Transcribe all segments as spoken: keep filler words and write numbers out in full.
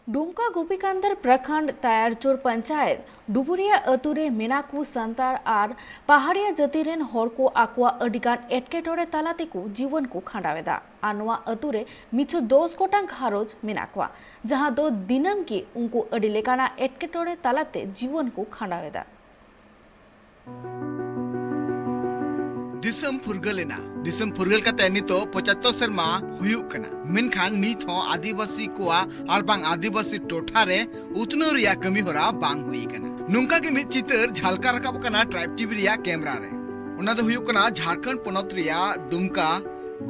ᱰᱩᱢᱠᱟ ᱜᱳᱯᱤᱠᱟᱱᱫᱚᱨ ᱯᱨᱚᱠᱷᱚᱸᱰ ᱛᱟᱭᱟᱨᱪᱳᱨ ᱯᱚᱧᱪᱟᱭᱮᱛ ᱰᱩᱵᱩᱨᱤᱭᱟ ᱟᱹᱛᱩ ᱨᱮ ᱢᱮᱱᱟᱜ ᱠᱚ ᱥᱟᱱᱛᱟᱲ ᱟᱨ ᱯᱟᱦᱟᱲᱤᱭᱟ ᱡᱟᱹᱛᱤ ᱨᱮᱱ ᱦᱚᱲ ᱠᱚ ᱟᱠᱚᱣᱟᱜ ᱟᱹᱰᱤᱜᱟᱱ ᱮᱴᱠᱮᱴᱚᱬᱮ ᱛᱟᱞᱟ ᱛᱮᱠᱚ ᱡᱤᱵᱚᱱ ᱠᱚ ᱠᱷᱟᱸᱰᱟᱣ ᱮᱫᱟ᱾ ᱟᱨ ᱱᱚᱣᱟ ᱟᱹᱛᱩ ᱨᱮ ᱢᱤᱪᱷᱩ ᱫᱚᱥ ᱜᱚᱴᱟᱝ ᱜᱷᱟᱨᱚᱸᱡᱽ ᱢᱮᱱᱟᱜ ᱠᱚᱣᱟ, ᱡᱟᱦᱟᱸ ᱫᱚ ᱫᱤᱱᱟᱹᱢ ᱜᱮ ᱩᱱᱠᱩ ᱟᱹᱰᱤ ᱞᱮᱠᱟᱱᱟᱜ ᱮᱴᱠᱮᱴᱚᱬᱮ ᱛᱟᱞᱟᱛᱮ ᱡᱤᱵᱚᱱ ᱠᱚ ᱠᱷᱟᱸᱰᱟᱣ ᱮᱫᱟ᱾ ᱫᱤᱥᱚᱢ ᱯᱷᱩᱨᱜᱟᱹᱞ ᱮᱱᱟ᱾ ᱫᱤᱥᱚᱢ ᱯᱷᱩᱨᱜᱟᱹᱞ ᱠᱟᱛᱮ ᱱᱤᱛᱚᱜ ᱯᱚᱸᱪᱟᱛᱛᱳᱨ ᱥᱮᱨᱢᱟ ᱦᱩᱭᱩᱜ ᱠᱟᱱᱟ, ᱢᱮᱱᱠᱷᱟᱱ ᱱᱤᱛ ᱦᱚᱸ ᱟᱹᱫᱤᱵᱟᱹᱥᱤ ᱠᱚᱣᱟᱜ ᱟᱨ ᱵᱟᱝ ᱟᱹᱫᱤᱵᱟᱹᱥᱤ ᱴᱚᱴᱷᱟ ᱨᱮ ᱩᱛᱱᱟᱹᱣ ᱨᱮᱭᱟᱜ ᱠᱟᱹᱢᱤ ᱦᱚᱨᱟ ᱵᱟᱝ ᱦᱩᱭ ᱟᱠᱟᱱᱟ᱾ ᱱᱚᱝᱠᱟ ᱜᱮ ᱢᱤᱫ ᱪᱤᱛᱟᱹᱨ ᱡᱷᱟᱞᱠᱟᱣ ᱨᱟᱠᱟᱵ ᱟᱠᱟᱱᱟ ᱴᱨᱟᱭᱤᱵᱽ ᱴᱤᱵᱷᱤ ᱨᱮᱭᱟᱜ ᱠᱮᱢᱨᱟ ᱨᱮ᱾ ᱚᱱᱟ ᱫᱚ ᱦᱩᱭᱩᱜ ᱠᱟᱱᱟ ᱡᱷᱟᱲᱠᱷᱚᱸᱰ ᱯᱚᱱᱚᱛ ᱨᱮᱭᱟᱜ ᱫᱩᱢᱠᱟ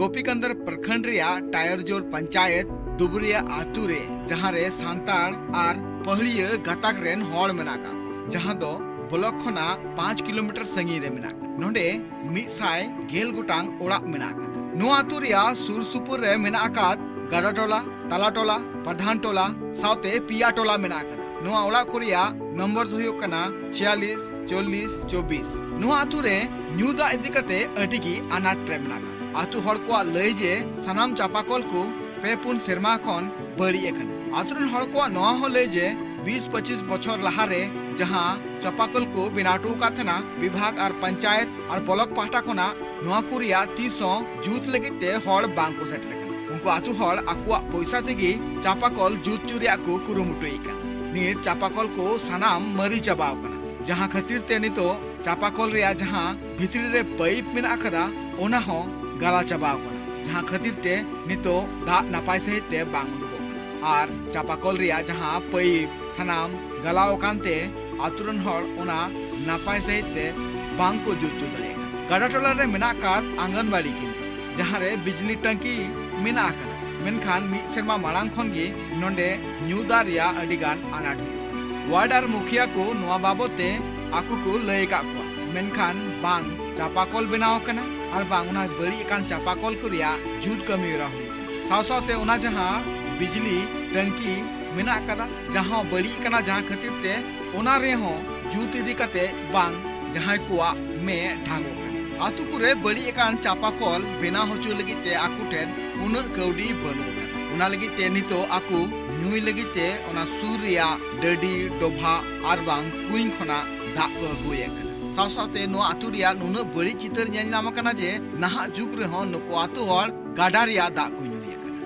ᱜᱳᱯᱤᱠᱟᱱᱫᱚᱨ ᱯᱨᱚᱠᱷᱚᱸᱰ ᱨᱮᱭᱟᱜ ᱴᱟᱭᱚᱨᱡᱳᱨ ᱯᱚᱧᱪᱟᱭᱮᱛ ᱫᱩᱵᱩᱨᱤᱭᱟ ᱟᱛᱳ ᱨᱮ, ᱡᱟᱦᱟᱸ ᱨᱮ ᱥᱟᱱᱛᱟᱲ ᱟᱨ ᱯᱟᱹᱦᱲᱤᱭᱟᱹ ᱜᱟᱛᱟᱠ ᱨᱮᱱ ᱦᱚᱲ ᱢᱮᱱᱟᱜ ᱟᱠᱟᱫ ᱠᱚᱣᱟ, ᱡᱟᱦᱟᱸ ᱫᱚ ᱵᱞᱚᱠ ᱠᱷᱚᱱᱟᱜ ᱯᱟᱸᱪ ᱠᱤᱞᱳᱢᱤᱴᱟᱨ ᱥᱟᱺᱜᱤᱧ ᱨᱮ ᱢᱮᱱᱟᱜ ᱟᱠᱟᱫᱟ᱾ ᱱᱚᱰᱮ ᱢᱤᱫ ᱥᱟᱭ ᱜᱮᱞ ᱜᱚᱴᱟᱝ ᱚᱲᱟᱜ ᱢᱮᱱᱟᱜ ᱟᱠᱟᱫᱟ᱾ ᱱᱚᱣᱟ ᱟᱛᱳ ᱨᱮᱭᱟᱜ ᱥᱩᱨ ᱥᱩᱯᱩᱨ ᱨᱮ ᱢᱮᱱᱟᱜ ᱟᱠᱟᱫ ᱜᱟᱰᱟ ᱴᱚᱞᱟ, ᱛᱟᱞᱟ ᱴᱚᱞᱟ, ᱯᱨᱚᱫᱷᱟᱱ ᱴᱚᱞᱟ ᱥᱟᱶᱛᱮ ᱯᱮᱭᱟ ᱴᱚᱞᱟ ᱢᱮᱱᱟᱜ ᱟᱠᱟᱫᱟ᱾ ᱱᱚᱣᱟ ᱚᱲᱟᱜ ᱠᱚ ᱨᱮᱭᱟᱜ ᱱᱚᱢᱵᱚᱨ ᱫᱚ ᱦᱩᱭᱩᱜ ᱠᱟᱱᱟ ᱪᱷᱤᱭᱟᱞᱤᱥ, ᱪᱚᱞᱞᱤᱥ, ᱪᱚᱵᱵᱤᱥ᱾ ᱱᱚᱣᱟ ᱟᱛᱳ ᱨᱮ ᱧᱩ ᱫᱟᱜ ᱤᱫᱤ ᱠᱟᱛᱮ ᱟᱹᱰᱤ ᱜᱮ ᱟᱱᱟᱴ ᱨᱮ ᱢᱮᱱᱟᱜ ᱟᱠᱟᱫᱟ᱾ ᱟᱛᱳ ᱦᱚᱲ ᱠᱚᱣᱟᱜ ᱞᱟᱹᱭ ᱡᱮ ᱥᱟᱱᱟᱢ ᱪᱟᱯᱟᱠᱚᱞ ᱠᱚ ᱯᱮ ᱯᱩᱱ ᱥᱮᱨᱢᱟ ᱠᱷᱚᱱ ᱵᱟᱹᱲᱤᱡ ᱟᱠᱟᱱᱟ᱾ ᱟᱛᱳ ᱨᱮᱱ ᱦᱚᱲ ᱠᱚᱣᱟᱜ ᱱᱚᱣᱟ ᱦᱚᱸ ᱞᱟᱹᱭ ᱡᱮ ᱵᱤᱥ ᱯᱚᱸᱪᱤᱥ ᱵᱚᱪᱷᱚᱨ ᱞᱟᱦᱟ ᱨᱮ ᱡᱟᱦᱟᱸ ᱪᱟᱯᱟᱠᱚᱞ ᱠᱚ ᱵᱮᱱᱟᱣ ᱦᱚᱴᱚ ᱟᱠᱟᱫ ᱛᱟᱦᱮᱱᱟ, ᱵᱤᱵᱷᱟᱜᱽ ᱟᱨ ᱯᱚᱧᱪᱟᱭᱮᱛ ᱟᱨ ᱵᱞᱚᱠ ᱯᱟᱦᱴᱟ ᱠᱷᱚᱱᱟᱜ ᱱᱚᱣᱟ ᱠᱚ ᱨᱮᱭᱟᱜ ᱛᱤᱥ ᱦᱚᱸ ᱡᱩᱛ ᱞᱟᱹᱜᱤᱫ ᱛᱮ ᱦᱚᱲ ᱵᱟᱝ ᱠᱚ ᱥᱮᱴᱮᱨ ᱟᱠᱟᱱᱟ᱾ ᱩᱱᱠᱩ ᱟᱛᱳ ᱦᱚᱲ ᱟᱠᱚᱣᱟᱜ ᱯᱚᱭᱥᱟ ᱛᱮᱜᱮ ᱪᱟᱯᱟᱠᱚᱞ ᱡᱩᱛ ᱦᱚᱪᱚ ᱨᱮᱭᱟᱜ ᱠᱚ ᱠᱩᱨᱩᱢᱩᱴᱩᱭᱮᱫ ᱠᱟᱱᱟ᱾ ᱱᱤᱛ ᱪᱟᱯᱟᱠᱚᱞ ᱠᱚ ᱥᱟᱱᱟᱢ ᱢᱟᱹᱨᱤ ᱪᱟᱵᱟᱣ ᱟᱠᱟᱱᱟ, ᱡᱟᱦᱟᱸ ᱠᱷᱟᱹᱛᱤᱨ ᱛᱮ ᱱᱤᱛᱚᱜ ᱪᱟᱯᱟᱠᱚᱞ ᱨᱮᱭᱟᱜ ᱡᱟᱦᱟᱸ ᱵᱷᱤᱛᱨᱤ ᱨᱮ ᱯᱟᱭᱤᱯ ᱢᱮᱱᱟᱜ ᱟᱠᱟᱫᱟ, ᱚᱱᱟ ᱦᱚᱸ ᱜᱟᱞᱟ ᱪᱟᱵᱟᱣ ᱟᱠᱟᱱᱟ, ᱡᱟᱦᱟᱸ ᱠᱷᱟᱹᱛᱤᱨ ᱛᱮ ᱱᱤᱛᱚᱜ ᱫᱟᱜ ᱱᱟᱯᱟᱭ ᱥᱟᱺᱦᱤᱡ ᱛᱮ ᱵᱟᱝ ᱩᱰᱩᱠᱚᱜ ᱠᱟᱱᱟ᱾ ᱟᱨ ᱪᱟᱯᱟᱠᱚᱞ ᱨᱮᱭᱟᱜ ᱡᱟᱦᱟᱸ ᱯᱟᱭᱤᱯ ᱥᱟᱱᱟᱢ ᱜᱟᱞᱟᱣ ᱟᱠᱟᱱ ᱛᱮ ᱟᱛᱳ ᱨᱮᱱ ᱦᱚᱲ ᱚᱱᱟ ᱱᱟᱯᱟᱭ ᱥᱟᱺᱦᱤᱡ ᱛᱮ ᱵᱟᱝ ᱠᱚ ᱡᱩᱛ ᱦᱚᱪᱚ ᱫᱟᱲᱮᱭᱟᱜ ᱠᱟᱱᱟ᱾ ᱜᱟᱰᱟ ᱴᱚᱞᱟ ᱨᱮ ᱢᱮᱱᱟᱜ ᱟᱠᱟᱫ ᱟᱝᱜᱟᱱᱵᱟᱲᱤ ᱠᱮᱱᱫᱨᱚ, ᱡᱟᱦᱟᱸ ᱨᱮ ᱵᱤᱡᱽᱞᱤ ᱴᱟᱝᱠᱤ ᱢᱮᱱᱟᱜ ᱟᱠᱟᱫᱟ, ᱢᱮᱱᱠᱷᱟᱱ ᱢᱤᱫ ᱥᱮᱨᱢᱟ ᱢᱟᱲᱟᱝ ᱠᱷᱚᱱ ᱜᱮ ᱱᱚᱰᱮ ᱧᱩ ᱫᱟᱜ ᱨᱮᱭᱟᱜ ᱟᱹᱰᱤ ᱜᱟᱱ ᱟᱱᱟᱴ ᱦᱩᱭᱩᱜ ᱠᱟᱱᱟ᱾ ᱣᱟᱨᱰ ᱟᱨ ᱢᱩᱠᱷᱤᱭᱟ ᱠᱚ ᱱᱚᱣᱟ ᱵᱟᱵᱚᱛ ᱛᱮ ᱟᱠᱚ ᱠᱚ ᱞᱟᱹᱭ ᱟᱠᱟᱫ ᱠᱚᱣᱟ, ᱢᱮᱱᱠᱷᱟᱱ ᱵᱟᱝ ᱪᱟᱯᱟᱠᱚᱞ ᱵᱮᱱᱟᱣ ᱟᱠᱟᱱᱟ ᱟᱨ ᱵᱟᱝ ᱚᱱᱟ ᱵᱟᱹᱲᱤᱡ ᱟᱠᱟᱱ ᱪᱟᱯᱟᱠᱚᱞ ᱠᱚ ᱨᱮᱭᱟᱜ ᱡᱩᱛ ᱠᱟᱹᱢᱤ ᱦᱚᱨᱟ ᱦᱩᱭ ᱟᱠᱟᱱᱟ᱾ ᱥᱟᱶ ᱥᱟᱶᱛᱮ ᱚᱱᱟ ᱡᱟᱦᱟᱸ ᱵᱤᱡᱽᱞᱤ ᱴᱟᱝᱠᱤ ᱢᱮᱱᱟᱜ ᱟᱠᱟᱫᱟ, ᱡᱟᱦᱟᱸ ᱵᱟᱹᱲᱤᱡ ᱟᱠᱟᱱᱟ, ᱡᱟᱦᱟᱸ ᱠᱷᱟᱹᱛᱤᱨ ᱛᱮ ᱚᱱᱟ ᱨᱮᱦᱚᱸ ᱡᱩᱛ ᱤᱫᱤ ᱠᱟᱛᱮ ᱵᱟᱝ ᱡᱟᱦᱟᱸᱭ ᱠᱚᱣᱟᱜ ᱢᱮᱫ ᱰᱷᱟᱝᱚᱜ ᱠᱟᱱᱟ᱾ ᱟᱛᱳ ᱠᱚᱨᱮ ᱵᱟᱹᱲᱤᱡ ᱟᱠᱟᱱ ᱪᱟᱯᱟᱠᱚᱞ ᱵᱮᱱᱟᱣ ᱦᱚᱪᱚ ᱞᱟᱹᱜᱤᱫ ᱛᱮ ᱟᱠᱚ ᱴᱷᱮᱱ ᱩᱱᱟᱹᱜ ᱠᱟᱹᱣᱰᱤ ᱵᱟᱹᱱᱩᱜ ᱟᱠᱟᱫᱟ᱾ ᱚᱱᱟ ᱞᱟᱹᱜᱤᱫ ᱛᱮ ᱱᱤᱛᱚᱜ ᱟᱠᱚ ᱧᱩᱭ ᱞᱟᱹᱜᱤᱫ ᱛᱮ ᱚᱱᱟ ᱥᱩᱨ ᱨᱮᱭᱟᱜ ᱰᱟᱹᱰᱤ, ᱰᱚᱵᱷᱟᱜ ᱟᱨ ᱵᱟᱝ ᱠᱩᱧ ᱠᱷᱚᱱᱟᱜ ᱫᱟᱜ ᱠᱚ ᱟᱹᱜᱩᱭᱮᱫ ᱠᱟᱱᱟ᱾ ᱥᱟᱶ ᱥᱟᱶᱛᱮ ᱱᱚᱣᱟ ᱟᱹᱛᱩ ᱨᱮᱭᱟᱜ ᱱᱩᱱᱟᱹᱜ ᱵᱟᱹᱲᱤᱡ ᱪᱤᱛᱟᱹᱨ ᱧᱮᱞ ᱧᱟᱢ ᱟᱠᱟᱱᱟ ᱡᱮ ᱱᱟᱦᱟᱜ ᱡᱩᱜᱽ ᱨᱮᱦᱚᱸ ᱱᱩᱠᱩ ᱟᱹᱛᱩ ᱦᱚᱲ ᱜᱟᱰᱟ ᱨᱮᱭᱟᱜ ᱫᱟᱜ ᱠᱚ ᱧᱩᱭᱮᱫ ᱠᱟᱱᱟ᱾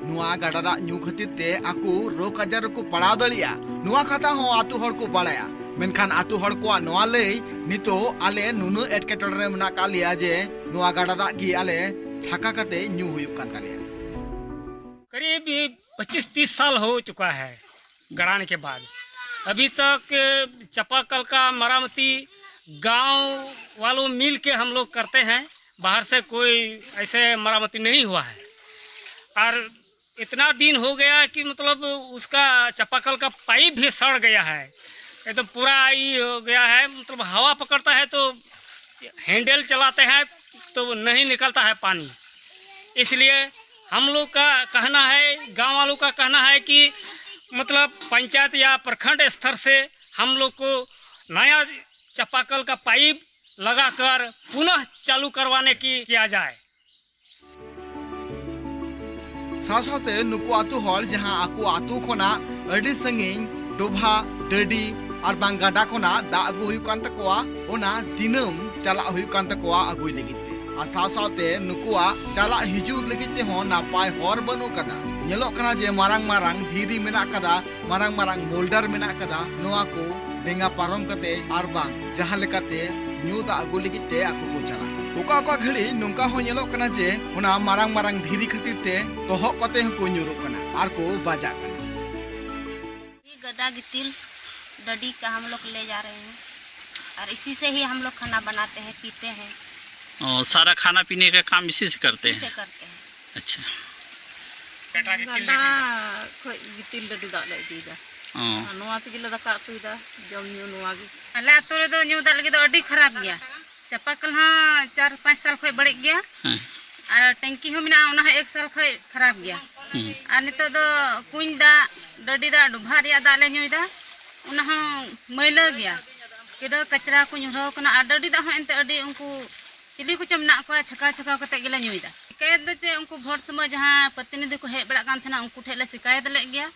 ᱱᱚᱣᱟ ᱜᱟᱰᱟ ᱫᱟᱜ ᱧᱩ ᱠᱷᱟᱹᱛᱤᱨ ᱛᱮ ᱟᱠᱚ ᱨᱳᱜᱽ ᱟᱡᱟᱨ ᱨᱮᱠᱚ ᱯᱟᱲᱟᱣ ᱫᱟᱲᱮᱭᱟᱜᱼᱟ, ᱱᱚᱣᱟ ᱠᱟᱛᱷᱟ ᱦᱚᱸ ᱟᱹᱛᱩ ᱦᱚᱲ ᱠᱚ ᱵᱟᱲᱟᱭᱟ᱾ ᱢᱮᱱᱠᱷᱟᱱ ᱟᱹᱛᱩ ᱦᱚᱲ ᱠᱚᱣᱟᱜ ᱱᱚᱣᱟ ᱞᱟᱹᱭ, ᱱᱤᱛᱚᱜ ᱟᱞᱮ ᱱᱩᱱᱟᱹᱜ ᱮᱴᱠᱮᱴᱚᱬᱮ ᱨᱮ ᱢᱮᱱᱟᱜ ᱟᱠᱟᱫ ᱞᱮᱭᱟ ᱡᱮ ᱱᱚᱣᱟ ᱜᱟᱰᱟ ᱫᱟᱜ ᱜᱮ ᱟᱞᱮ ᱪᱷᱟᱠᱟ ᱠᱟᱛᱮ ᱧᱩ ᱦᱩᱭᱩᱜ ᱠᱟᱱ ᱛᱟᱞᱮᱭᱟ᱾ करीब पच्चीस तीस साल हो चुका है गड़ाने के बाद। अभी तक चापाकल का मरम्मती गांव वालों मिल के हम लोग करते हैं, बाहर से कोई ऐसे मरम्मती नहीं हुआ है। और इतना दिन हो गया कि मतलब उसका चापाकल का पाइप भी सड़ गया है, एकदम पूरा ये हो गया है, मतलब हवा पकड़ता है तो हैंडल चलाते हैं तो नहीं निकलता है पानी। इसलिए हम लोग का कहना है, गांव वालों का कहना है कि मतलब पंचायत या प्रखंड स्तर से हम लोग को नया चापाकल का पाइप लगाकर पुनः चालू करवाने की किया जाए। ᱥᱟᱶ ᱥᱟᱶᱛᱮ ᱱᱩᱠᱩ ᱟᱹᱛᱩ ᱦᱚᱲ ᱡᱟᱦᱟᱸ ᱟᱠᱚ ᱟᱹᱛᱩ ᱠᱷᱚᱱᱟᱜ ᱟᱹᱰᱤ ᱥᱟᱺᱜᱤᱧ ᱰᱚᱵᱷᱟ, ᱰᱟᱹᱰᱤ ᱟᱨ ᱵᱟᱝ ᱜᱟᱰᱟ ᱠᱷᱚᱱᱟᱜ ᱫᱟᱜ ᱟᱹᱜᱩ ᱦᱩᱭᱩᱜ ᱠᱟᱱ ᱛᱟᱠᱚᱣᱟ, ᱚᱱᱟ ᱫᱤᱱᱟᱹᱢ ᱪᱟᱞᱟᱜ ᱦᱩᱭᱩᱜ ᱠᱟᱱ ᱛᱟᱠᱚᱣᱟ ᱟᱹᱜᱩᱭ ᱞᱟᱹᱜᱤᱫ ᱛᱮ᱾ ᱟᱨ ᱥᱟᱶ ᱥᱟᱶᱛᱮ ᱱᱩᱠᱩᱣᱟᱜ ᱪᱟᱞᱟᱜ ᱦᱤᱡᱩᱜ ᱞᱟᱹᱜᱤᱫ ᱛᱮᱦᱚᱸ ᱱᱟᱯᱟᱭ ᱦᱚᱨ ᱵᱟᱹᱱᱩᱜ ᱠᱟᱫᱟ᱾ ᱧᱮᱞᱚᱜ ᱠᱟᱱᱟ ᱡᱮ ᱢᱟᱨᱟᱝ ᱢᱟᱨᱟᱝ ᱫᱷᱤᱨᱤ ᱢᱮᱱᱟᱜ ᱠᱟᱫᱟ, ᱢᱟᱨᱟᱝ ᱢᱟᱨᱟᱝ ᱵᱳᱞᱰᱟᱨ ᱢᱮᱱᱟᱜ ᱠᱟᱫᱟ, ᱱᱚᱣᱟ ᱠᱚ ᱰᱮᱸᱜᱟ ᱯᱟᱨᱚᱢ ᱠᱟᱛᱮ ᱟᱨ ᱵᱟᱝ ᱡᱟᱦᱟᱸ ᱞᱮᱠᱟᱛᱮ ᱧᱩ ᱫᱟᱜ ᱟᱹᱜᱩ ᱞᱟᱹᱜᱤᱫ ᱛᱮ ᱟᱠᱚ ᱠᱚ ᱪᱟᱞᱟᱜᱼᱟ᱾ ᱚᱠᱟ ᱚᱠᱟ ᱜᱷᱟᱹᱲᱤ ᱱᱚᱝᱠᱟ ᱦᱚᱸ ᱧᱮᱞᱚᱜ ᱠᱟᱱᱟ ᱡᱮ ᱚᱱᱟ ᱢᱟᱨᱟᱝ ᱢᱟᱨᱟᱝ ᱫᱷᱤᱨᱤ ᱠᱷᱟᱹᱛᱤᱨ ᱛᱮ ᱛᱚᱦᱚᱜ ᱠᱟᱛᱮ ᱦᱚᱸᱠᱚ ᱧᱩᱨᱩᱜ ᱠᱟᱱᱟ ᱟᱨ ᱠᱚ ᱵᱟᱡᱟᱜ ᱠᱟᱱᱟ᱾ ये गड्ढा गितिल डडी का हम लोग ले जा रहे हैं और इसी से ही हम लोग खाना बनाते हैं, पीते हैं। ओ, सारा खाना पीने का काम इसी से करते इसी हैं? से करते हैं। अच्छा। ᱜᱟᱰᱟ ᱠᱷᱚᱡ ᱜᱤᱛᱤᱞ ᱰᱟᱹᱰᱤ ᱫᱟᱜ ᱞᱮ ᱤᱫᱤᱭᱮᱫᱟ᱾ ᱚ᱾ ᱟᱨ ᱱᱚᱣᱟ ᱛᱮᱜᱮ ᱞᱮ ᱫᱟᱠᱟ ᱩᱛᱩᱭᱮᱫᱟ, ᱡᱚᱢ ᱧᱩ ᱱᱚᱣᱟ ᱜᱮ᱾ ᱟᱞᱮ ᱟᱹᱛᱩ ᱨᱮᱫᱚ ᱧᱩ ᱫᱟᱜ ᱞᱟᱹᱜᱤᱫ ᱫᱚ ᱟᱹᱰᱤ ᱠᱷᱟᱨᱟᱯ ᱜᱮᱭᱟ᱾ ᱪᱟᱯᱟᱠᱚᱞ ᱦᱚᱸ ᱪᱟᱨ ᱯᱟᱸᱪ ᱥᱟᱞ ᱠᱷᱚᱡ ᱵᱟᱹᱲᱤᱡ ᱜᱮᱭᱟ᱾ ᱦᱮᱸ᱾ ᱟᱨ ᱴᱮᱝᱠᱤ ᱦᱚᱸ ᱢᱮᱱᱟᱜᱼᱟ, ᱚᱱᱟ ᱦᱚᱸ ᱮᱠ ᱥᱟᱞ ᱠᱷᱚᱡ ᱠᱷᱟᱨᱟᱯ ᱜᱮᱭᱟ᱾ ᱦᱩᱸ᱾ ᱟᱨ ᱱᱤᱛᱚᱜ ᱫᱚ ᱠᱩᱧ ᱫᱟᱜ, ᱰᱟᱹᱰᱤ ᱫᱟᱜ, ᱰᱚᱵᱷᱟᱜ ᱨᱮᱭᱟᱜ ᱫᱟᱜ ᱞᱮ ᱧᱩᱭᱮᱫᱟ, ᱚᱱᱟ ᱦᱚᱸ ᱢᱟᱹᱭᱞᱟᱹ ᱜᱮᱭᱟ᱾ ᱠᱤᱰᱟᱹ ᱠᱟᱪᱨᱟ ᱠᱚ ᱧᱩᱨᱦᱟᱹ ᱠᱟᱱᱟ᱾ ᱟᱨ ᱰᱟᱹᱰᱤ ᱫᱟᱜ ᱦᱚᱸ ᱮᱱᱛᱮ ᱟᱹᱰᱤ ᱩᱱᱠᱩ ᱪᱤᱞᱤ ᱠᱚᱪᱚ ᱢᱮᱱᱟᱜ ᱠᱚᱣᱟ, ᱪᱷᱟᱠᱟᱣ ᱪᱷᱟᱠᱟᱣ ᱠᱟᱛᱮ ᱜᱮᱞᱮ ᱧᱩᱭᱮᱫᱟ᱾ ᱥᱤᱠᱟᱭᱚᱛ ᱫᱚ ᱪᱮᱫ, ᱩᱱᱠᱩ ᱵᱷᱳᱴ ᱥᱚᱢᱚᱭ ᱡᱟᱦᱟᱸ ᱯᱨᱚᱛᱤᱱᱤᱫᱷᱤ ᱠᱚ ᱦᱮᱡ ᱵᱟᱲᱟᱜ ᱠᱟᱱ ᱛᱟᱦᱮᱱᱟ, ᱩᱱᱠᱩ ᱴᱷᱮᱡ ᱞᱮ ᱥᱤᱠᱟᱭᱚᱛ ᱞᱮᱫ ᱜᱮᱭᱟ᱾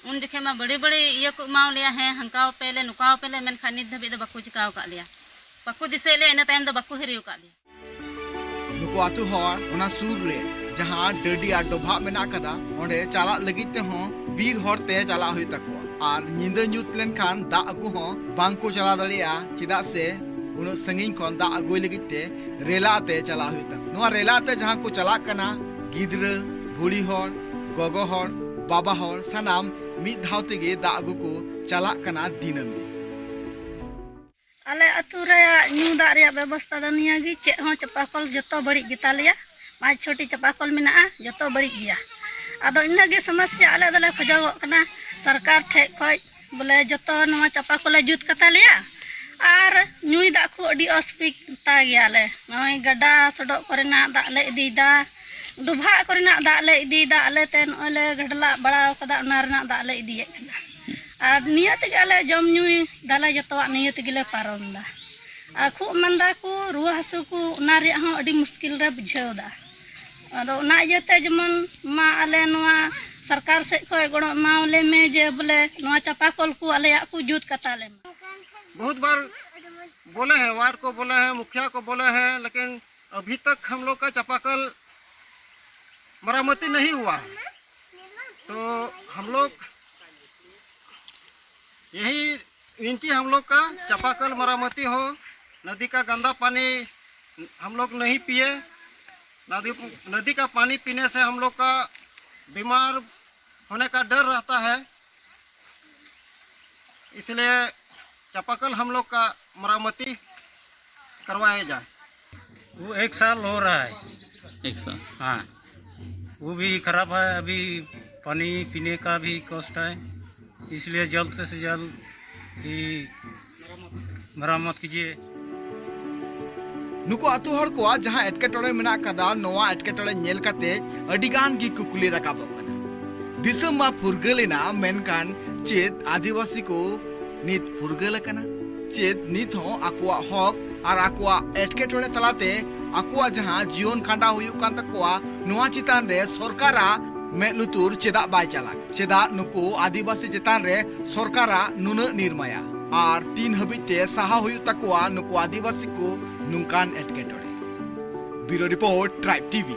ᱩᱱ ᱡᱚᱠᱷᱮᱡ ᱢᱟ ᱵᱟᱹᱲᱤ ᱵᱟᱹᱲᱤ ᱤᱭᱟᱹ ᱠᱚ ᱮᱢᱟᱣ ᱞᱮᱭᱟ, ᱦᱮᱸ, ᱦᱟᱱᱠᱟᱣ ᱯᱮ ᱞᱮ, ᱱᱚᱠᱟᱣ ᱯᱮ ᱞᱮ, ᱢᱮᱱᱠᱷᱟᱱ ᱱᱤᱛ ᱫᱷᱟᱹᱵᱤᱡ ᱫᱚ ᱵᱟᱠᱚ ᱪᱤᱠᱟᱣ ᱟᱠᱟᱫ ᱞᱮᱭᱟ, ᱵᱟᱠᱚ ᱫᱤᱥᱟᱹᱭᱮᱫ ᱞᱮᱭᱟ, ᱤᱱᱟᱹ ᱛᱟᱭᱚᱢ ᱫᱚ ᱵᱟᱠᱚ ᱦᱤᱨᱤ ᱟᱠᱟᱫ ᱞᱮᱭᱟ᱾ ᱱᱩᱠᱩ ᱟᱹᱛᱩ ᱦᱚᱲ ᱚᱱᱟ ᱥᱩᱨ ᱨᱮ ᱡᱟᱦᱟᱸ ᱰᱟᱹᱰᱤ ᱟᱨ ᱰᱚᱵᱷᱟᱜ ᱢᱮᱱᱟᱜ ᱟᱠᱟᱫᱟ, ᱚᱸᱰᱮ ᱪᱟᱞᱟᱜ ᱞᱟᱹᱜᱤᱫ ᱛᱮᱦᱚᱸ ᱵᱤᱨ ᱦᱚᱨ ᱛᱮ ᱪᱟᱞᱟᱜ ᱦᱩᱭᱩᱜ ᱛᱟᱠᱚᱣᱟ᱾ ᱟᱨ ᱧᱤᱫᱟᱹ ᱧᱩᱛ ᱞᱮᱱᱠᱷᱟᱱ ᱫᱟᱜ ᱟᱹᱜᱩ ᱦᱚᱸ ᱵᱟᱝ ᱠᱚ ᱪᱟᱞᱟᱣ ᱫᱟᱲᱮᱭᱟᱜᱼᱟ, ᱪᱮᱫᱟᱜ ᱥᱮ ᱩᱱᱟᱹᱜ ᱥᱟᱺᱜᱤᱧ ᱠᱷᱚᱱ ᱫᱟᱜ ᱟᱹᱜᱩᱭ ᱞᱟᱹᱜᱤᱫ ᱛᱮ ᱨᱮᱞᱟ ᱛᱮ ᱪᱟᱞᱟᱜ ᱦᱩᱭᱩᱜ ᱛᱟᱠᱚᱣᱟ᱾ ᱱᱚᱣᱟ ᱨᱮᱞᱟ ᱛᱮ ᱡᱟᱦᱟᱸ ᱠᱚ ᱪᱟᱞᱟᱜ ᱠᱟᱱᱟ, ᱜᱤᱫᱽᱨᱟᱹ, ᱵᱩᱲᱦᱤ ᱦᱚᱲ, ᱜᱚᱜᱚ ᱦᱚᱲ, ᱵᱟᱵᱟ ᱦᱚᱲ, ᱥᱟᱱᱟᱢ ᱢᱤᱫ ᱫᱷᱟᱣ ᱛᱮᱜᱮ ᱫᱟᱜ ᱟᱹᱜᱩ ᱠᱚ ᱪᱟᱞᱟᱜ ᱠᱟᱱᱟ ᱫᱤᱱᱟᱹᱢ ᱜᱮ᱾ ᱟᱞᱮ ᱟᱹᱛᱩ ᱨᱮᱭᱟᱜ ᱧᱩ ᱫᱟᱜ ᱨᱮᱭᱟᱜ ᱵᱮᱵᱚᱥᱛᱷᱟ ᱫᱚ ᱱᱤᱭᱟᱹ ᱜᱮ, ᱪᱮᱫ ᱦᱚᱸ ᱪᱟᱯᱟ ᱠᱚᱞ ᱡᱚᱛᱚ ᱵᱟᱹᱲᱤᱡ ᱜᱮᱛᱟ ᱞᱮᱭᱟ᱾ ᱯᱟᱸᱪ ᱪᱷᱚᱴᱤ ᱪᱟᱯᱟ ᱠᱚᱞ ᱢᱮᱱᱟᱜᱼᱟ, ᱡᱚᱛᱚ ᱵᱟᱹᱲᱤᱡ ᱜᱮᱭᱟ᱾ ᱟᱫᱚ ᱤᱱᱟᱹᱜ ᱜᱮ ᱥᱚᱢᱚᱥᱥᱟ, ᱟᱞᱮ ᱫᱚᱞᱮ ᱠᱷᱚᱡᱚᱜᱚᱜ ᱠᱟᱱᱟ ᱥᱚᱨᱠᱟᱨ ᱴᱷᱮᱡ ᱠᱷᱚᱡ, ᱵᱚᱞᱮ ᱡᱚᱛᱚ ᱱᱚᱣᱟ ᱪᱟᱯᱟ ᱠᱚᱞᱮ ᱡᱩᱛ ᱠᱟᱛᱟ ᱞᱮᱭᱟ᱾ ᱟᱨ ᱧᱩᱭ ᱫᱟᱜ ᱠᱚ ᱟᱹᱰᱤ ᱚᱥᱩᱵᱤᱫᱷᱟ ᱜᱮᱭᱟᱞᱮ᱾ ᱱᱚᱜᱼᱚᱭ ᱜᱟᱰᱟ ᱥᱚᱰᱚᱜ ᱠᱚᱨᱮᱱᱟᱜ ᱫᱟᱜ ᱞᱮ ᱤᱫᱤᱭᱮᱫᱟ, ᱰᱚᱵᱷᱟᱜ ᱠᱚᱨᱮᱱᱟᱜ ᱫᱟᱜ ᱞᱮ ᱤᱫᱤᱭᱮᱫᱟ, ᱟᱞᱮ ᱛᱮ ᱱᱚᱜᱼᱚᱭ ᱞᱮ ᱜᱷᱟᱰᱞᱟᱜ ᱵᱟᱲᱟᱣ ᱠᱟᱫᱟ, ᱚᱱᱟ ᱨᱮᱱᱟᱜ ᱫᱟᱜ ᱞᱮ ᱤᱫᱤᱭᱮᱫ ᱠᱟᱱᱟ᱾ ᱟᱨ ᱱᱤᱭᱟᱹ ᱛᱮᱜᱮ ᱟᱞᱮ ᱡᱚᱢ ᱧᱩᱭ ᱫᱟᱞᱮ, ᱡᱚᱛᱚᱣᱟᱜ ᱱᱤᱭᱟᱹ ᱛᱮᱜᱮ ᱞᱮ ᱯᱟᱨᱚᱢ ᱮᱫᱟ᱾ ᱟᱨ ᱠᱷᱩᱜ ᱢᱟᱸᱫᱟ ᱠᱚ, ᱨᱩᱣᱟᱹ ᱦᱟᱹᱥᱩ ᱠᱚ, ᱚᱱᱟ ᱨᱮᱭᱟᱜ ᱦᱚᱸ ᱟᱹᱰᱤ ᱢᱩᱥᱠᱤᱞ ᱞᱮ ᱵᱩᱡᱷᱟᱹᱣ ᱮᱫᱟ᱾ ᱟᱫᱚ ᱚᱱᱟ ᱤᱭᱟᱹᱛᱮ ᱡᱮᱢᱚᱱ ᱢᱟ ᱟᱞᱮ ᱱᱚᱣᱟ ᱥᱚᱨᱠᱟᱨ ᱥᱮᱫ ᱠᱷᱚᱱ ᱜᱚᱲᱚ ᱮᱢᱟᱣᱟᱞᱮ ᱢᱮ, ᱡᱮ ᱵᱚᱞᱮ ᱱᱚᱣᱟ ᱪᱟᱯᱟ ᱠᱚᱞ ᱠᱚ ᱟᱞᱮᱭᱟᱜ ᱠᱚ ᱡᱩᱛ ᱠᱟᱛᱟ ᱞᱮ ᱢᱟ᱾ बहुत बार बोले हैं, वार्ड को बोले हैं, मुखिया को बोले हैं, लेकिन अभी तक हम लोग का चापाकल मरम्मती नहीं हुआ है। तो हम लोग यही विनती, हम लोग का चापाकल मरम्मती हो। नदी का गंदा पानी हम लोग नहीं पिए। नदी, नदी का पानी पीने से हम लोग का बीमार होने का डर रहता है, इसलिए चापाकल हम लोग का मरम्मती करवाया जाए। वो एक साल हो रहा है। एक साल। हाँ, वो भी खराब है, अभी पानी पीने का भी कष्ट है, इसलिए जल्द से जल्द ही मरम्मत कीजिए। ᱱᱩᱠᱩ ᱟᱹᱛᱩ ᱦᱚᱲ ᱠᱚᱣᱟᱜ ᱡᱟᱦᱟᱸ ᱮᱴᱠᱮᱴᱚᱬᱮ ᱢᱮᱱᱟᱜ ᱟᱠᱟᱫᱟ, ᱱᱚᱣᱟ ᱮᱴᱠᱮᱴᱚᱬᱮ ᱧᱮᱞ ᱠᱟᱛᱮ ᱟᱹᱰᱤ ᱜᱟᱱ ᱜᱮ ᱠᱩᱠᱞᱤ ᱨᱟᱠᱟᱵᱚᱜ ᱠᱟᱱᱟ᱾ ᱫᱤᱥᱚᱢ ᱢᱟ ᱯᱷᱩᱨᱜᱟᱹᱞ ᱮᱱᱟ, ᱢᱮᱱᱠᱷᱟᱱ ᱪᱮᱫ ᱟᱹᱫᱤᱵᱟᱹᱥᱤ ᱠᱚ ᱱᱤᱛ ᱯᱷᱩᱨᱜᱟᱹᱞ ᱟᱠᱟᱱᱟ? ᱪᱮᱫ ᱱᱤᱛ ᱦᱚᱸ ᱟᱠᱚᱣᱟᱜ ᱦᱚᱠ ᱟᱨ ᱟᱠᱚᱣᱟᱜ ᱮᱴᱠᱮᱴᱚᱬᱮ ᱛᱟᱞᱟᱛᱮ ᱟᱠᱚᱣᱟᱜ ᱡᱟᱦᱟᱸ ᱡᱤᱭᱚᱱ ᱠᱷᱟᱸᱰᱟᱣ ᱦᱩᱭᱩᱜ ᱠᱟᱱ ᱛᱟᱠᱚᱣᱟ, ᱱᱚᱣᱟ ᱪᱮᱛᱟᱱ ᱨᱮ ᱥᱚᱨᱠᱟᱨᱟᱜ ᱢᱮᱫ ᱞᱩᱛᱩᱨ ᱪᱮᱫᱟᱜ ᱵᱟᱭ ᱪᱟᱞᱟᱜ? ᱪᱮᱫᱟᱜ ᱱᱩᱠᱩ ᱟᱹᱫᱤᱵᱟᱹᱥᱤ ᱪᱮᱛᱟᱱ ᱨᱮ ᱥᱚᱨᱠᱟᱨᱟᱜ ᱱᱩᱱᱟᱹᱜ ᱱᱤᱨᱢᱟᱭᱟ? ᱟᱨ ᱛᱤᱱ ᱦᱟᱹᱵᱤᱡ ᱛᱮ ᱥᱟᱦᱟ ᱦᱩᱭᱩᱜ ᱛᱟᱠᱚᱣᱟ ᱱᱩᱠᱩ ᱟᱹᱫᱤᱵᱟᱹᱥᱤ ᱠᱚ ᱱᱚᱝᱠᱟᱱ ᱮᱴᱠᱮᱴᱚᱬᱮ? ᱵᱤᱭᱩᱨᱳ ᱨᱤᱯᱳᱨᱴ, ᱴᱨᱟᱭᱤᱵᱽ ᱴᱤᱵᱷᱤ᱾